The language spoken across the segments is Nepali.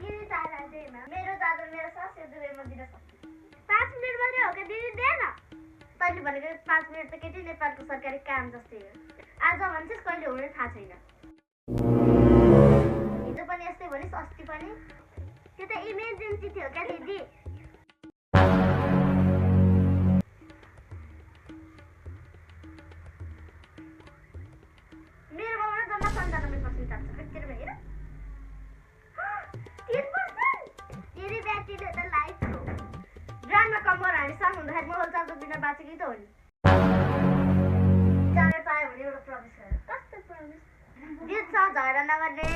दिदी दादा देन मेरो दादा मेरो सास यो दुवै म दिन सक्छु 5 मिनेट मात्रै हो के दिदी देन तैले भनेको 5 मिनेट त केटी नेपालको सरकारी काम जस्तै हो आज भन्छस् कहिले हुने थाहा छैन हिजो पनि यस्तै भनिस् अस्ति पनि त्यो त इमर्जेन्सी थियो क्या दिदी मेरो बाबा जम्मा 97% चाहन्छ कति रुपैयाँ हेर 3% तेरी ब्याट्रीले त लाइट हो ब्रान्डमा कम्बर हामी सँग हुँदाखेरि मोबाइल चार्जर बिना बाँचेकै त हो नि चार्जर पायो भने एउटा प्रमिस गर कस्तो प्रमिस दिदी छ झगडा नगर्ने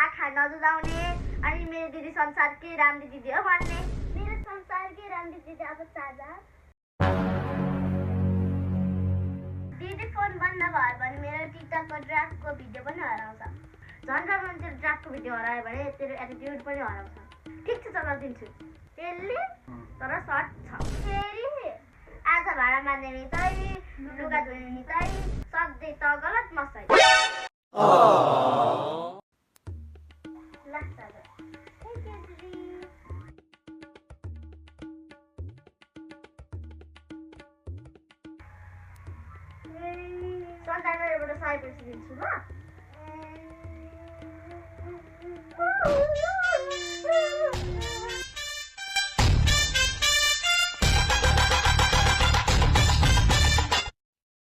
आँखा नजुदाउने अनि मेरो दिदी संसारकै राम्री दिदी हो भन्ने मेरो संसारकै राम्री दिदी अब चार्जर दिदी फोन बन्द भयो भने मेरो टिकटकको ड्राफ्टको भिडियो पनि हराउँछ झन् राम्रो त्यो ड्राफ्टको भिडियो हरायो भने तेरो एटिट्युड पनि हराउँछ ठिक छ चलाइदिन्छु त्यसले तर सर्ट छ फेरि आज भाडा मार्ने नि तै लुगा धुने नि तै सधैँ त गलत मसै लाग्छ सन्तानबाट 100 पैसा दिन्छु ल